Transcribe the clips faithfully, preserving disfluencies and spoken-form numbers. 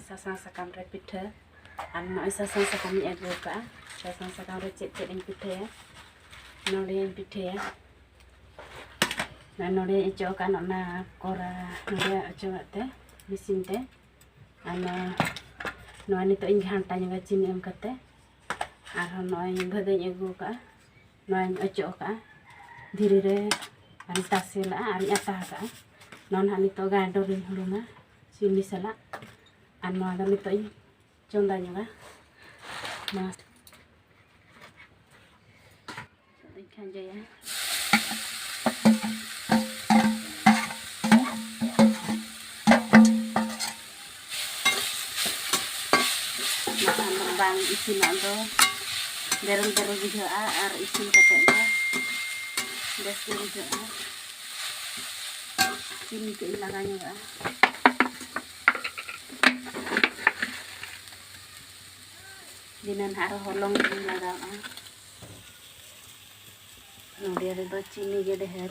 ᱥᱟᱥᱟᱝ ᱥᱟᱠᱟᱢ ᱨᱮ ᱯᱤᱴᱷᱟᱹ᱾ ᱟᱨ ᱱᱚᱜᱼᱚᱭ ᱥᱟᱥᱟᱝ ᱥᱟᱠᱟᱢ ᱤᱧ ᱟᱹᱜᱩ ᱟᱠᱟᱫᱼᱟ᱾ ᱥᱟᱥᱟᱝ ᱥᱟᱠᱟᱢ ᱨᱮ ᱪᱮᱫ ᱪᱮᱫ ᱤᱧ ᱯᱤᱴᱷᱟᱹᱭᱟ? ᱱᱚᱰᱮᱧ ᱯᱤᱴᱷᱟᱹᱭᱟ, ᱱᱚᱜᱼᱚᱭ ᱱᱚᱰᱮᱧ ᱚᱪᱚᱜ ᱟᱠᱟᱫ ᱚᱱᱟ ᱠᱚᱨᱟ, ᱱᱚᱰᱮ ᱚᱪᱚᱜᱟᱜ ᱛᱮ ᱢᱮᱥᱤᱱ ᱛᱮ᱾ ᱟᱨ ᱱᱚᱣᱟ, ᱱᱚᱣᱟ ᱱᱤᱛᱚᱜ ᱤᱧ ᱜᱷᱟᱱᱴᱟ ᱧᱚᱜᱟ ᱪᱤᱱᱤ ᱮᱢ ᱠᱟᱛᱮ᱾ ᱟᱨᱦᱚᱸ ᱱᱚᱜᱼᱚᱭ ᱵᱷᱟᱹᱫᱟᱹᱧ ᱟᱹᱜᱩ ᱟᱠᱟᱫᱼᱟ, ᱱᱚᱣᱟᱧ ᱚᱪᱚᱜ ᱟᱠᱟᱫᱼᱟ ᱫᱷᱤᱨᱤ ᱨᱮ, ᱟᱨᱤᱧ ᱛᱟᱥᱮ ᱞᱟᱜᱼᱟ, ᱟᱨᱤᱧ ᱟᱛᱟ ᱟᱠᱟᱫᱼᱟ᱾ ᱱᱚᱣᱟ ᱱᱟᱦᱟᱜ ᱱᱤᱛᱚᱜ grinder ᱨᱤᱧ ᱦᱩᱲᱩᱝᱟ ᱪᱤᱱᱤ ᱥᱟᱞᱟᱜ᱾ ᱟᱨ ᱱᱚᱣᱟ ᱫᱚ ᱱᱤᱛᱚᱜ ᱤᱧ ᱪᱚᱸᱫᱟ ᱧᱚᱜᱟ᱾ ᱱᱚᱣᱟ ᱫᱚᱧ ᱠᱷᱟᱸᱡᱚᱭᱟ᱾ ᱵᱟᱠᱷᱟᱱ ᱫᱚ ᱵᱟᱝ ᱤᱥᱤᱱᱚᱜ ᱫᱚ, ᱵᱮᱨᱮᱞ ᱵᱮᱨᱮᱞ ᱵᱩᱡᱷᱟᱹᱜᱼᱟ ᱟᱨ ᱤᱥᱤᱱ ᱠᱟᱛᱮᱫ ᱫᱚ ᱵᱮᱥ ᱜᱮ ᱵᱩᱡᱷᱟᱹᱜᱼᱟ᱾ ᱪᱤᱱᱤ ᱠᱟᱹᱡ ᱤᱧ ᱞᱟᱜᱟᱣ ᱧᱚᱜᱟᱜᱼᱟ᱾ ᱫᱷᱤᱱᱟᱹᱱ ᱟᱨᱦᱚᱸ ᱦᱚᱞᱚᱝ ᱤᱧ ᱞᱟᱜᱟᱣᱟᱜᱼᱟ᱾ ᱱᱚᱰᱮ ᱨᱮᱫᱚ ᱪᱤᱱᱤ ᱜᱮ ᱰᱷᱮᱨ᱾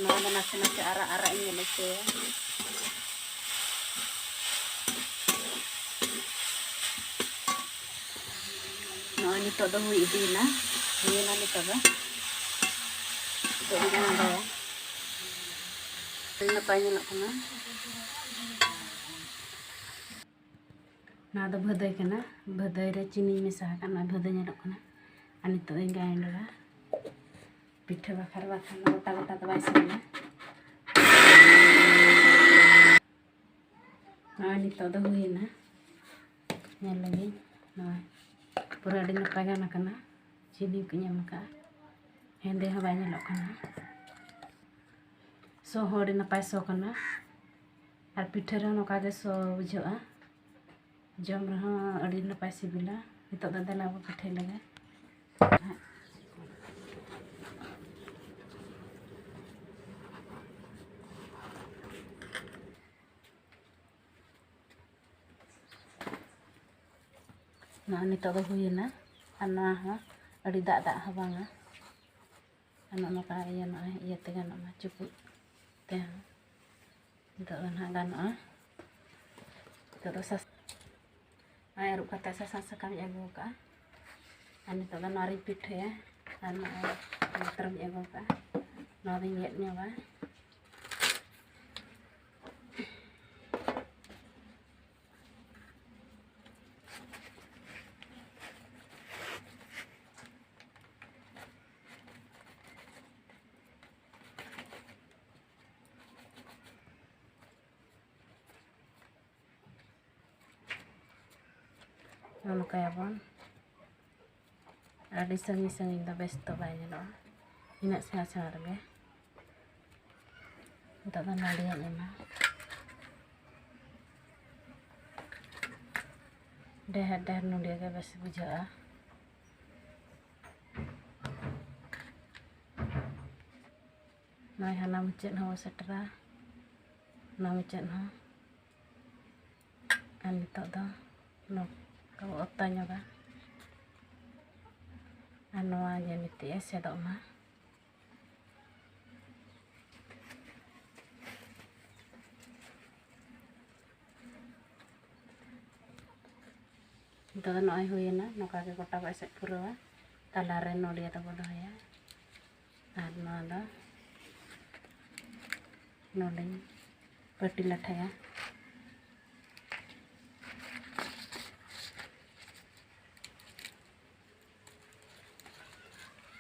ᱱᱚᱣᱟ ᱫᱚ ᱱᱟᱥᱮ ᱱᱟᱥᱮ ᱟᱨᱟᱜ ᱟᱨᱟᱜ ᱤᱧ ᱧᱮᱞ ᱦᱚᱪᱚᱭᱟ᱾ ᱱᱚᱜᱼᱚᱭ ᱱᱤᱛᱚᱜ ᱫᱚ ᱦᱩᱭ ᱤᱫᱤᱭᱮᱱᱟ, ᱦᱩᱭᱮᱱᱟ ᱱᱤᱛᱚᱜ ᱫᱚ᱾ ᱱᱤᱛᱚᱜ ᱫᱚ ᱟᱬᱜᱚᱭᱟ᱾ ᱟᱹᱰᱤ ᱱᱟᱯᱟᱭ ᱧᱮᱞᱚᱜ ᱠᱟᱱᱟ᱾ ᱱᱚᱣᱟ ᱫᱚ ᱵᱷᱟᱹᱫᱟᱹᱭ ᱠᱟᱱᱟ, ᱵᱷᱟᱹᱫᱟᱹᱭ ᱨᱮ ᱪᱤᱱᱤᱧ ᱢᱮᱥᱟ ᱟᱠᱟᱫ, ᱱᱚᱣᱟ ᱵᱷᱟᱹᱫᱟᱹᱭ ᱧᱮᱞᱚᱜ ᱠᱟᱱᱟ᱾ ᱟᱨ ᱱᱤᱛᱚᱜ ᱤᱧ ᱜᱨᱟᱭᱤᱱᱰᱟᱨᱟ ᱯᱤᱴᱷᱟᱹ ᱵᱟᱠᱷᱨᱟ, ᱵᱟᱠᱷᱟᱱ ᱫᱚ ᱜᱚᱴᱟ ᱜᱚᱴᱟ ᱫᱚ ᱵᱟᱭ ᱥᱤᱵᱤᱞᱟ᱾ ᱱᱚᱜᱼᱚᱭ ᱱᱤᱛᱚᱜ ᱫᱚ ᱦᱩᱭᱮᱱᱟ, ᱧᱮᱞ ᱞᱮᱜᱮᱧ᱾ ᱱᱚᱜᱼᱚᱭ ᱯᱩᱨᱟᱹ ᱟᱹᱰᱤ ᱱᱟᱯᱟᱭ ᱜᱟᱱ ᱟᱠᱟᱱᱟ, ᱪᱤᱱᱤ ᱠᱚᱧ ᱮᱢ ᱟᱠᱟᱫᱼᱟ, ᱦᱮᱸᱫᱮ ᱦᱚᱸ ᱵᱟᱭ ᱧᱮᱞᱚᱜ ᱠᱟᱱᱟ᱾ ᱥᱚ ᱦᱚᱸ ᱟᱹᱰᱤ ᱱᱟᱯᱟᱭ ᱥᱚ ᱠᱟᱱᱟ, ᱟᱨ ᱯᱤᱴᱷᱟᱹ ᱨᱮᱦᱚᱸ ᱱᱚᱝᱠᱟ ᱜᱮ ᱥᱚ ᱵᱩᱡᱷᱟᱹᱜᱼᱟ, ᱡᱚᱢ ᱨᱮᱦᱚᱸ ᱟᱹᱰᱤ ᱱᱟᱯᱟᱭ ᱥᱤᱵᱤᱞᱟ᱾ ᱱᱤᱛᱚᱜ ᱫᱚ ᱫᱮᱞᱟ ᱵᱚ ᱯᱤᱴᱷᱟᱹᱭ ᱞᱮᱜᱮ᱾ ᱱᱚᱣᱟ ᱱᱤᱛᱚᱜ ᱫᱚ ᱦᱩᱭᱮᱱᱟ, ᱟᱨ ᱱᱚᱣᱟ ᱦᱚᱸ ᱟᱹᱰᱤ ᱫᱟᱜ ᱫᱟᱜ ᱦᱚᱸ ᱵᱟᱝᱟ᱾ ᱱᱚᱜᱼᱚ ᱱᱚᱝᱠᱟ ᱤᱭᱟᱹ ᱱᱚᱜᱼᱚᱭ ᱤᱭᱟᱹᱛᱮ ᱜᱟᱱᱚᱜᱼᱟ, ᱪᱩᱯᱩᱫ ᱛᱮᱦᱚᱸ᱾ ᱱᱤᱛᱚᱜ ᱫᱚ ᱱᱟᱦᱟᱜ ᱜᱟᱱᱚᱜᱼᱟ᱾ ᱱᱤᱛᱚᱜ ᱫᱚ ᱥᱟᱥ-, ᱱᱚᱜᱼᱚᱭ ᱟᱹᱨᱩᱵ ᱠᱟᱛᱮ ᱥᱟᱥᱟᱝ ᱥᱟᱠᱟᱢᱤᱧ ᱟᱹᱜᱩ ᱟᱠᱟᱫᱼᱟ᱾ ᱟᱨ ᱱᱤᱛᱚᱜ ᱫᱚ ᱱᱚᱣᱟ ᱨᱤᱧ ᱯᱤᱴᱷᱟᱹᱭᱟ᱾ ᱟᱨ ᱱᱚᱜᱼᱚᱭ ᱵᱚᱛᱨᱚᱧ ᱟᱹᱜᱩ ᱟᱠᱟᱫᱼᱟ, ᱱᱚᱣᱟ ᱫᱚᱧ ᱜᱮᱫ ᱧᱚᱜᱟ᱾ ᱱᱚᱝᱠᱟᱭᱟᱵᱚᱱ᱾ ᱟᱹᱰᱤ ᱥᱟᱺᱜᱤᱧ ᱥᱟᱺᱜᱤᱧ ᱫᱚ ᱵᱮᱥ ᱫᱚ ᱵᱟᱭ ᱧᱮᱞᱚᱜᱼᱟ, ᱤᱱᱟᱹᱜ ᱥᱮᱬᱟ ᱥᱮᱬᱟ ᱨᱮᱜᱮ᱾ ᱱᱤᱛᱚᱜ ᱫᱚ ᱱᱚᱰᱤᱭᱟᱹᱧ ᱮᱢᱟ᱾ ᱰᱷᱮᱨ ᱰᱷᱮᱨ ᱱᱚᱰᱤᱭᱟᱹ ᱜᱮ ᱵᱮᱥ ᱵᱩᱡᱷᱟᱹᱜᱼᱟ᱾ ᱱᱚᱜᱼᱚᱭ ᱦᱟᱱᱟ ᱢᱩᱪᱟᱹᱫ ᱦᱚᱸ ᱥᱮᱴᱮᱨᱟ, ᱱᱚᱣᱟ ᱢᱩᱪᱟᱹᱫ ᱦᱚᱸ᱾ ᱟᱨ ᱱᱤᱛᱚᱜ ᱫᱚ ᱱᱚᱝᱠᱟ ᱵᱚ ᱚᱛᱟ ᱧᱚᱜᱟ᱾ ᱟᱨ ᱱᱚᱣᱟ ᱡᱮ ᱱᱤᱛᱚᱜ ᱮᱥᱮᱫᱚᱜ ᱢᱟ᱾ ᱱᱤᱛᱚᱜ ᱫᱚ ᱱᱚᱜᱼᱚᱭ ᱦᱩᱭᱮᱱᱟ, ᱱᱚᱝᱠᱟ ᱜᱮ ᱜᱚᱴᱟ ᱵᱚ ᱮᱥᱮᱫ ᱯᱩᱨᱟᱹᱣᱟ᱾ ᱛᱟᱞᱟᱨᱮ ᱱᱚᱰᱤᱭᱟᱹ ᱫᱚᱵᱚ ᱫᱚᱦᱚᱭᱟ᱾ ᱟᱨ ᱱᱚᱣᱟ ᱫᱚ ᱱᱚᱰᱮᱧ ᱯᱟᱹᱴᱤ ᱞᱟᱴᱷᱟᱭᱟ᱾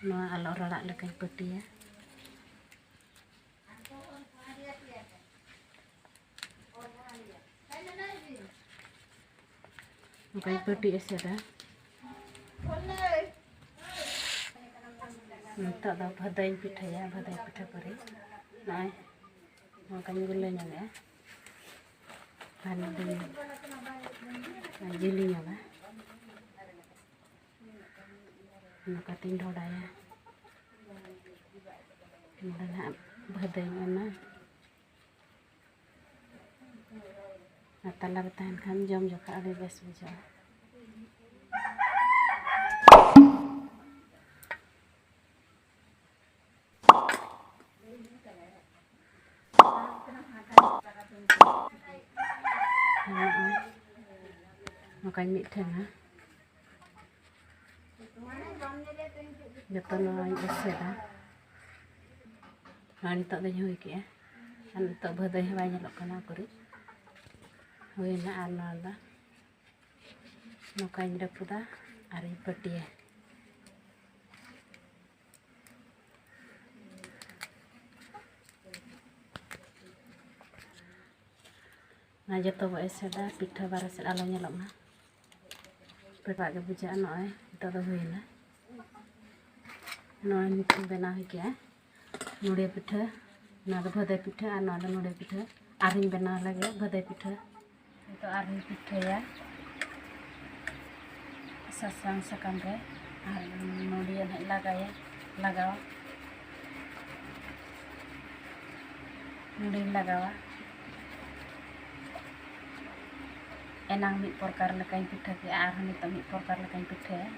ᱱᱚᱣᱟ ᱟᱞᱚ ᱨᱟᱲᱟᱜ ᱞᱮᱠᱟᱧ ᱯᱟᱹᱴᱤᱭᱟ᱾ ᱚᱱᱠᱟᱧ ᱯᱟᱹᱴᱤ ᱮᱥᱮᱫᱟ᱾ ᱱᱤᱛᱚᱜ ᱫᱚ ᱵᱷᱟᱹᱫᱟᱹᱭᱤᱧ ᱯᱤᱴᱷᱟᱹᱭᱟ, ᱵᱷᱟᱹᱫᱟᱹᱭ ᱯᱤᱴᱷᱟᱹ ᱯᱚᱨᱮ ᱱᱚᱜᱼᱚᱭ ᱱᱚᱝᱠᱟᱧ ᱜᱩᱞᱟᱹ ᱧᱚᱜᱮᱜᱼᱟ᱾ ᱟᱨ ᱱᱚᱰᱮᱧ ᱡᱤᱞᱤᱧ ᱧᱚᱜᱟ᱾ ᱱᱚᱝᱠᱟᱛᱤᱧ ᱰᱷᱚᱰᱟᱭᱟ᱾ ᱱᱚᱰᱮ ᱱᱟᱦᱟᱜ ᱵᱷᱟᱹᱫᱟᱹᱭᱤᱧ ᱮᱢᱟ᱾ ᱟᱨ ᱛᱟᱞᱟᱨᱮ ᱛᱟᱦᱮᱱ ᱠᱷᱟᱱ ᱡᱚᱢ ᱡᱚᱠᱷᱟᱜ ᱟᱹᱰᱤ ᱵᱮᱥ ᱵᱩᱡᱷᱟᱹᱜᱼᱟ᱾ ᱱᱚᱝᱠᱟᱧ ᱢᱤᱫ ᱴᱷᱮᱱᱟ᱾ ᱡᱚᱛᱚ ᱱᱚᱣᱟᱧ ᱮᱥᱮᱫᱟ᱾ ᱟᱨ ᱱᱤᱛᱚᱜ ᱫᱚᱧ ᱦᱩᱭ ᱠᱮᱜᱼᱟ᱾ ᱟᱨ ᱱᱤᱛᱚᱜ ᱵᱷᱟᱹᱫᱟᱹᱭ ᱦᱚᱸ ᱵᱟᱭ ᱧᱮᱞᱚᱜ ᱠᱟᱱᱟ ᱩᱠᱩᱨᱤᱡ᱾ ᱦᱩᱭᱱᱟ᱾ ᱟᱨ ᱱᱚᱣᱟ ᱫᱚ ᱱᱚᱝᱠᱟᱧ ᱨᱟᱹᱯᱩᱫᱟ ᱟᱨᱤᱧ ᱯᱟᱹᱴᱤᱭᱟ᱾ ᱚᱱᱟ ᱡᱚᱛᱚ ᱵᱚ ᱮᱥᱮᱫᱟ, ᱯᱤᱴᱷᱟᱹ ᱵᱟᱨ ᱮᱥᱮᱫ ᱟᱞᱚ ᱧᱮᱞᱚᱜ ᱢᱟ᱾ ᱯᱮᱴᱟᱜ ᱜᱮ ᱵᱩᱡᱷᱟᱹᱜᱼᱟ᱾ ᱱᱚᱜᱼᱚᱭ ᱱᱤᱛᱚᱜ ᱫᱚ ᱦᱩᱭᱮᱱᱟ᱾ ᱱᱚᱜᱼᱚᱭ ᱱᱤᱛᱚᱜ ᱵᱮᱱᱟᱣ ᱦᱩᱭ ᱠᱮᱜᱼᱟ ᱱᱚᱰᱤᱭᱟᱹ ᱯᱤᱴᱷᱟᱹ᱾ ᱱᱚᱣᱟ ᱫᱚ ᱵᱷᱟᱹᱫᱟᱹᱭ ᱯᱤᱴᱷᱟᱹ ᱟᱨ ᱱᱚᱣᱟ ᱫᱚ ᱱᱚᱰᱤᱭᱟᱹ ᱯᱤᱴᱷᱟᱹ᱾ ᱟᱨᱦᱚᱸᱧ ᱵᱮᱱᱟᱣ ᱞᱮᱜᱮ ᱵᱷᱟᱹᱫᱟᱹᱭ ᱯᱤᱴᱷᱟᱹ᱾ ᱱᱤᱛᱚᱜ ᱟᱨᱦᱚᱸᱧ ᱯᱤᱴᱷᱟᱹᱭᱟ ᱥᱟᱥᱟᱝ ᱥᱟᱠᱟᱢ ᱨᱮ᱾ ᱟᱨ ᱱᱚᱰᱤᱭᱟᱹ ᱱᱟᱦᱟᱜ ᱞᱟᱜᱟᱭᱟ, ᱞᱟᱜᱟᱣᱟ᱾ ᱱᱚᱰᱤᱧ ᱞᱟᱜᱟᱣᱟ᱾ ᱮᱱᱟᱝ ᱢᱤᱫ ᱯᱨᱚᱠᱟᱨ ᱞᱮᱠᱟᱧ ᱯᱤᱴᱷᱟᱹ ᱠᱮᱜᱼᱟ, ᱟᱨᱦᱚᱸ ᱱᱤᱛᱚᱜ ᱢᱤᱫ ᱯᱨᱚᱠᱟᱨ ᱞᱮᱠᱟᱧ ᱯᱤᱴᱷᱟᱹᱭᱟ᱾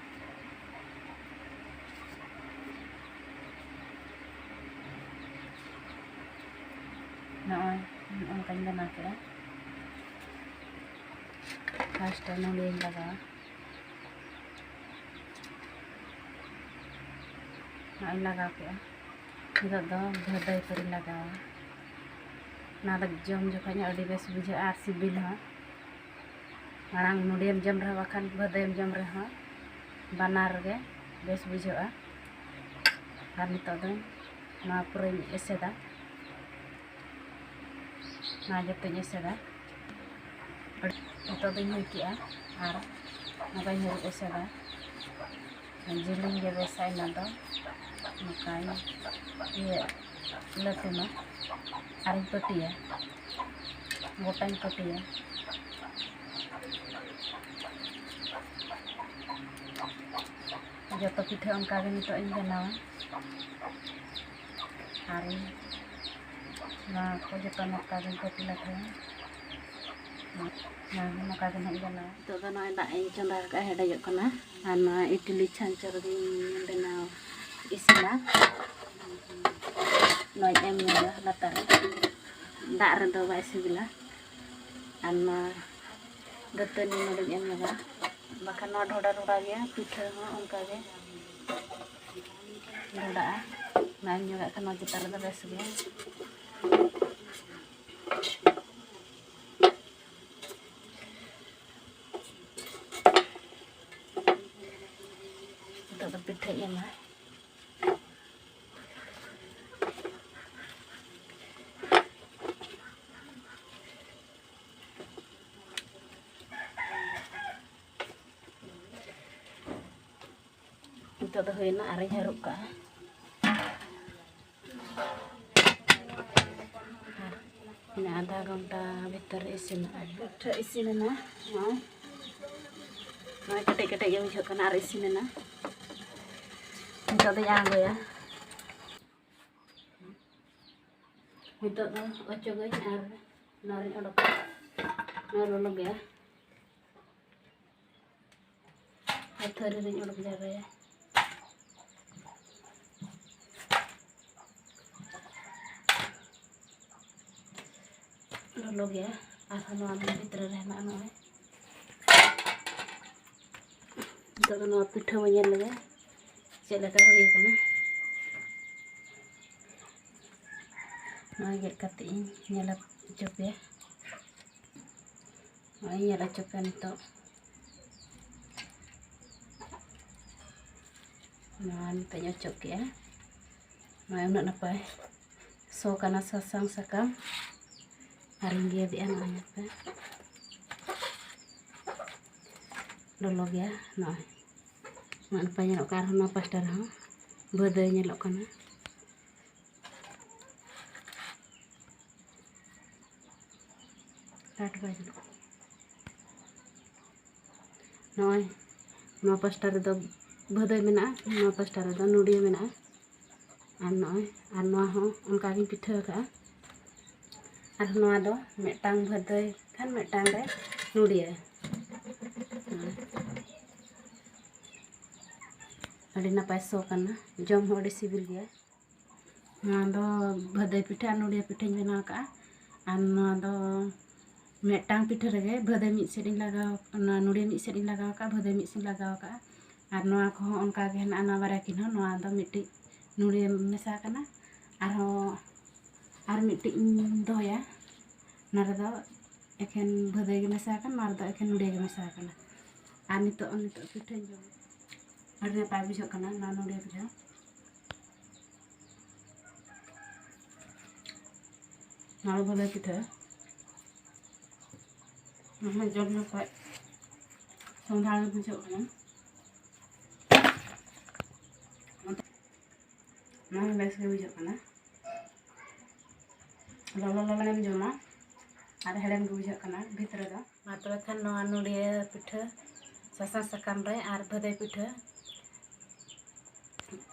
ᱱᱚᱜᱼᱚᱭ ᱱᱚᱝᱠᱟᱧ ᱵᱮᱱᱟᱣ ᱠᱮᱜᱼᱟ᱾ ᱯᱷᱟᱥᱴ ᱨᱮ ᱱᱚᱰᱤᱧ ᱞᱟᱜᱟᱣᱟ᱾ ᱱᱚᱜᱼᱚᱭ ᱞᱟᱜᱟᱣ ᱠᱮᱜᱼᱟ᱾ ᱱᱤᱛᱚᱜ ᱫᱚ ᱵᱷᱟᱹᱫᱟᱹᱭ ᱯᱟᱹᱨᱤ ᱞᱟᱜᱟᱣᱟ᱾ ᱚᱱᱟ ᱫᱚ ᱡᱚᱢ ᱡᱚᱠᱷᱚᱱ ᱟᱹᱰᱤ ᱵᱮᱥ ᱵᱩᱡᱷᱟᱹᱜᱼᱟ ᱟᱨ ᱥᱤᱵᱤᱞ ᱦᱚᱸ᱾ ᱢᱟᱲᱟᱝ ᱱᱚᱰᱤᱭᱟᱹᱢ ᱡᱚᱢ ᱨᱮᱦᱚᱸ ᱵᱟᱠᱷᱟᱱ ᱵᱷᱟᱹᱫᱟᱹᱭᱮᱢ ᱡᱚᱢ ᱨᱮᱦᱚᱸ, ᱵᱟᱱᱟᱨ ᱜᱮ ᱵᱮᱥ ᱵᱩᱡᱷᱟᱹᱜᱼᱟ᱾ ᱟᱨ ᱱᱤᱛᱚᱜ ᱫᱚ ᱱᱚᱣᱟ ᱯᱩᱨᱟᱹᱧ ᱮᱥᱮᱫᱟ᱾ ᱱᱚᱣᱟ ᱡᱚᱛᱚᱧ ᱮᱥᱮᱫᱟ᱾ ᱱᱤᱛᱚᱜ ᱫᱚᱧ ᱦᱩᱭ ᱠᱮᱜᱼᱟ ᱟᱨ ᱱᱚᱝᱠᱟᱧ ᱦᱩᱭ ᱮᱥᱮᱫᱟ᱾ ᱡᱤᱞᱤᱧ ᱜᱮ ᱵᱮᱥᱟ ᱤᱱᱟᱹ ᱫᱚ᱾ ᱱᱚᱝᱠᱟᱧ ᱤᱭᱟᱹ ᱞᱟᱹᱴᱩ ᱢᱟ ᱟᱨᱤᱧ ᱯᱟᱹᱴᱤᱭᱟ, ᱜᱚᱴᱟᱧ ᱯᱟᱹᱴᱤᱭᱟ᱾ ᱡᱚᱛᱚ ᱯᱤᱴᱷᱟᱹ ᱚᱱᱠᱟ ᱜᱮ ᱱᱤᱛᱚᱜ ᱤᱧ ᱵᱮᱱᱟᱣᱟ᱾ ᱟᱨ ᱤᱧ ᱱᱚᱣᱟ ᱠᱚ ᱡᱚᱛᱚ ᱱᱚᱝᱠᱟ ᱜᱤᱧ ᱯᱟᱹᱴᱤ ᱞᱟᱴᱷᱟᱭᱟ᱾ ᱱᱚᱣᱟ ᱦᱚᱸ ᱱᱚᱝᱠᱟ ᱜᱮ ᱱᱟᱦᱟᱜ ᱤᱧ ᱵᱮᱱᱟᱣᱟ᱾ ᱱᱤᱛᱚᱜ ᱫᱚ ᱱᱚᱜᱼᱚᱭ ᱫᱟᱜ ᱤᱧ ᱪᱚᱸᱫᱟ ᱟᱠᱟᱫᱼᱟ, ᱦᱮᱰᱮᱡᱚᱜ ᱠᱟᱱᱟ᱾ ᱟᱨ ᱱᱚᱣᱟ ᱤᱰᱞᱤ ᱪᱷᱟᱸᱪ ᱨᱮᱜᱮᱧ ᱵᱮᱱᱟᱣ ᱤᱥᱤᱱᱟ᱾ ᱱᱚᱣᱟᱧ ᱮᱢ ᱧᱚᱜᱟ ᱞᱟᱛᱟᱨ ᱨᱮ, ᱫᱟᱜ ᱨᱮᱫᱚ ᱵᱟᱭ ᱥᱤᱵᱤᱞᱟ᱾ ᱟᱨ ᱱᱚᱣᱟ ᱫᱟᱹᱛᱟᱹᱱᱤ ᱱᱚᱰᱮᱧ ᱮᱢ ᱧᱚᱜᱟ, ᱵᱟᱠᱷᱟᱱ ᱱᱚᱣᱟ ᱰᱷᱚᱰᱟ ᱰᱷᱚᱰᱟ ᱜᱮᱭᱟ, ᱯᱤᱴᱷᱟᱹ ᱦᱚᱸ ᱚᱱᱠᱟ ᱜᱮ ᱰᱷᱚᱰᱟᱜᱼᱟ᱾ ᱱᱚᱣᱟ ᱮᱢ ᱧᱚᱜᱟᱜ ᱠᱷᱟᱱ ᱱᱚᱣᱟ ᱪᱮᱛᱟᱱ ᱨᱮᱫᱚ ᱵᱮᱥ ᱜᱮ᱾ ᱱᱤᱛᱚᱜ ᱫᱚ ᱯᱤᱴᱷᱟᱹᱧ ᱮᱢᱟ᱾ ᱱᱤᱛᱚᱜ ᱫᱚ ᱦᱩᱭᱱᱟ, ᱟᱨᱤᱧ ᱦᱟᱹᱨᱩᱵ ᱠᱟᱜᱼᱟ᱾ ᱤᱱᱟᱹ ᱟᱫᱷᱟ ᱜᱷᱚᱱᱴᱟ ᱵᱷᱤᱛᱤᱨ ᱨᱮ ᱤᱥᱤᱱᱚᱜᱼᱟ᱾ ᱯᱤᱴᱷᱟᱹ ᱤᱥᱤᱱ ᱮᱱᱟ᱾ ᱱᱚᱜᱼᱚᱭ, ᱱᱚᱜᱼᱚᱭ ᱠᱮᱴᱮᱡ ᱠᱮᱴᱮᱡ ᱜᱮ ᱵᱩᱡᱷᱟᱹᱜ ᱠᱟᱱᱟ ᱟᱨ ᱤᱥᱤᱱ ᱮᱱᱟ᱾ ᱱᱤᱛᱚᱜ ᱫᱚᱧ ᱟᱬᱜᱚᱭᱟ᱾ ᱱᱤᱛᱚᱜ ᱫᱚ ᱚᱪᱚᱜᱟᱹᱧ ᱟᱨ ᱱᱚᱣᱟᱨᱤᱧ ᱚᱰᱚᱠᱟ᱾ ᱱᱚᱣᱟ ᱞᱚᱞᱚ ᱜᱮᱭᱟ᱾ ᱟᱨ ᱛᱷᱟᱹᱨᱤ ᱨᱤᱧ ᱚᱰᱚᱠ ᱡᱟᱣᱨᱟᱭᱟ᱾ ᱞᱚᱞᱚ ᱜᱮᱭᱟ᱾ ᱟᱨᱦᱚᱸ ᱱᱚᱣᱟ ᱵᱷᱤᱛᱨᱤ ᱨᱮ ᱦᱮᱱᱟᱜᱼᱟ ᱱᱚᱜᱼᱚᱭ᱾ ᱱᱤᱛᱚᱜ ᱫᱚ ᱱᱚᱣᱟ ᱯᱤᱴᱷᱟᱹ ᱵᱚᱱ ᱧᱮᱞ ᱞᱮᱜᱮ ᱪᱮᱫ ᱞᱮᱠᱟ ᱦᱩᱭ ᱟᱠᱟᱱᱟ᱾ ᱱᱚᱜᱼᱚᱭ ᱜᱮᱫ ᱠᱟᱛᱮ ᱤᱧ ᱧᱮᱞ ᱦᱚᱪᱚ ᱯᱮᱭᱟ᱾ ᱱᱚᱜᱼᱚᱭ ᱧᱮᱞ ᱦᱚᱪᱚ ᱯᱮᱭᱟ ᱱᱤᱛᱚᱜ᱾ ᱱᱚᱣᱟ ᱱᱤᱛᱚᱜ ᱤᱧ ᱚᱪᱚᱜ ᱠᱮᱜᱼᱟ᱾ ᱱᱚᱜᱼᱚᱭ ᱩᱱᱟᱹᱜ ᱱᱟᱯᱟᱭ ᱥᱚ ᱠᱟᱱᱟ ᱥᱟᱥᱟᱝ ᱥᱟᱠᱟᱢ᱾ ᱟᱨᱤᱧ ᱜᱮᱫᱮᱜᱼᱟ, ᱱᱚᱜᱼᱚᱭ ᱧᱮᱞ ᱯᱮ᱾ ᱞᱚᱞᱚ ᱜᱮᱭᱟ᱾ ᱱᱚᱜᱼᱚᱭ ᱩᱱᱟᱹᱜ ᱱᱟᱯᱟᱭ ᱧᱮᱞᱚᱜ ᱠᱟᱱᱟ᱾ ᱟᱨᱦᱚᱸ ᱱᱚᱣᱟ ᱯᱟᱥᱴᱟ ᱨᱮᱦᱚᱸ ᱵᱷᱟᱹᱫᱟᱹᱭ ᱧᱮᱞᱚᱜ ᱠᱟᱱᱟ᱾ ᱞᱟᱴ ᱵᱟᱭ ᱧᱮᱞᱚᱜ ᱠᱟᱱᱟ᱾ ᱱᱚᱜᱼᱚᱭ ᱱᱚᱣᱟ ᱯᱟᱥᱴᱟ ᱨᱮᱫᱚ ᱵᱷᱟᱹᱫᱟᱹᱭ ᱢᱮᱱᱟᱜᱼᱟ, ᱱᱚᱣᱟ ᱯᱟᱥᱴᱟ ᱨᱮᱫᱚ ᱱᱚᱰᱤᱭᱟᱹ ᱢᱮᱱᱟᱜᱼᱟ᱾ ᱟᱨ ᱱᱚᱜᱼᱚᱭ, ᱟᱨ ᱱᱚᱣᱟ ᱦᱚᱸ ᱚᱱᱠᱟ ᱜᱤᱧ ᱯᱤᱴᱷᱟᱹ ᱟᱠᱟᱫᱼᱟ᱾ ᱟᱨ ᱱᱚᱣᱟ ᱫᱚ ᱢᱤᱫᱴᱟᱝ ᱵᱷᱟᱹᱫᱟᱹᱭ ᱠᱷᱟᱱ ᱢᱤᱫᱴᱟᱝ ᱨᱮ ᱱᱚᱰᱤᱭᱟᱹ᱾ ᱟᱹᱰᱤ ᱱᱟᱯᱟᱭ ᱥᱚ ᱠᱟᱱᱟ, ᱡᱚᱢ ᱦᱚᱸ ᱟᱹᱰᱤ ᱥᱤᱵᱤᱞ ᱜᱮᱭᱟ᱾ ᱱᱚᱣᱟ ᱫᱚ ᱵᱷᱟᱹᱫᱟᱹᱭ ᱯᱤᱴᱷᱟᱹ ᱟᱨ ᱱᱚᱰᱤᱭᱟᱹ ᱯᱤᱴᱷᱟᱹᱧ ᱵᱮᱱᱟᱣ ᱠᱟᱜᱼᱟ᱾ ᱟᱨ ᱱᱚᱣᱟ ᱫᱚ ᱢᱤᱫᱴᱟᱝ ᱯᱤᱴᱷᱟᱹ ᱨᱮᱜᱮ ᱵᱷᱟᱹᱫᱟᱹᱭ ᱢᱤᱫ ᱥᱮᱫ ᱤᱧ ᱞᱟᱜᱟᱣ, ᱚᱱᱟ ᱱᱚᱰᱤᱭᱟᱹ ᱢᱤᱫ ᱥᱮᱫ ᱤᱧ ᱞᱟᱜᱟᱣ ᱠᱟᱜᱼᱟ, ᱵᱷᱟᱹᱫᱟᱹᱭ ᱢᱤᱫ ᱥᱮᱫ ᱤᱧ ᱞᱟᱜᱟᱣ ᱠᱟᱜᱼᱟ᱾ ᱟᱨ ᱱᱚᱣᱟ ᱠᱚᱦᱚᱸ ᱚᱱᱠᱟ ᱜᱮ ᱦᱮᱱᱟᱜᱼᱟ, ᱱᱚᱣᱟ ᱵᱟᱨᱭᱟ ᱠᱤᱱ ᱦᱚᱸ, ᱱᱚᱣᱟ ᱫᱚ ᱢᱤᱫᱴᱤᱡ ᱱᱚᱰᱤᱭᱟᱹ ᱢᱮᱥᱟ ᱟᱠᱟᱱᱟ᱾ ᱟᱨᱦᱚᱸ ᱟᱨ ᱢᱤᱫᱴᱤᱡ ᱤᱧ ᱫᱚᱦᱚᱭᱟ, ᱚᱱᱟ ᱨᱮᱫᱚ ᱮᱠᱷᱮᱱ ᱵᱷᱟᱹᱫᱟᱹᱭ ᱜᱮ ᱢᱮᱥᱟ ᱟᱠᱟᱱᱟ, ᱱᱚᱣᱟ ᱨᱮᱫᱚ ᱮᱠᱷᱮᱱ ᱱᱚᱰᱤᱭᱟᱹ ᱜᱮ ᱢᱮᱥᱟ ᱟᱠᱟᱱᱟ᱾ ᱟᱨ ᱱᱤᱛᱚᱜ, ᱱᱤᱛᱚᱜ ᱯᱤᱴᱷᱟᱹᱧ ᱡᱚᱢᱟ, ᱟᱹᱰᱤ ᱱᱟᱯᱟᱭ ᱵᱩᱡᱷᱟᱹᱜ ᱠᱟᱱᱟ ᱱᱚᱣᱟ ᱱᱚᱰᱤᱭᱟᱹ ᱯᱤᱴᱷᱟᱹ᱾ ᱱᱚᱣᱟ ᱵᱷᱟᱹᱫᱟᱹᱭ ᱯᱤᱴᱷᱟᱹ, ᱱᱚᱣᱟ ᱡᱚᱢ ᱡᱚᱠᱷᱚᱡ ᱥᱚᱸᱫᱷᱟᱲ ᱜᱮ ᱵᱩᱡᱷᱟᱹᱜ ᱠᱟᱱᱟ᱾ ᱱᱚᱣᱟ ᱦᱚᱸ ᱵᱮᱥ ᱜᱮ ᱵᱩᱡᱷᱟᱹᱜ ᱠᱟᱱᱟ᱾ ᱞᱚᱞᱚ ᱞᱚᱞᱚ ᱜᱮᱢ ᱡᱚᱢᱟ ᱟᱨ ᱦᱮᱲᱮᱢ ᱜᱮ ᱵᱩᱡᱷᱟᱹᱜ ᱠᱟᱱᱟ ᱵᱷᱤᱛᱨᱤ ᱫᱚ᱾ ᱢᱟ ᱛᱚᱵᱮ ᱠᱷᱟᱱ, ᱱᱚᱣᱟ ᱱᱚᱰᱤᱭᱟᱹ ᱯᱤᱴᱷᱟᱹ ᱥᱟᱥᱟᱝ ᱥᱟᱠᱟᱢ ᱨᱮ ᱟᱨ ᱵᱷᱟᱹᱫᱟᱹᱭ ᱯᱤᱴᱷᱟᱹ,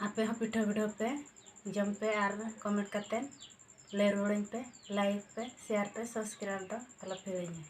ᱟᱯᱮ ᱦᱚᱸ ᱯᱤᱴᱷᱟᱹ ᱵᱤᱰᱟᱹᱣ ᱯᱮ, ᱡᱚᱢ ᱯᱮ ᱟᱨ comment ᱠᱟᱛᱮ ᱞᱟᱹᱭ ᱨᱩᱣᱟᱹᱲᱟᱹᱧ ᱯᱮ᱾ Like ᱯᱮ, share ᱯᱮ, subscribe ᱫᱚ ᱟᱞᱚ ᱯᱮ ᱦᱤᱲᱤᱧᱟ᱾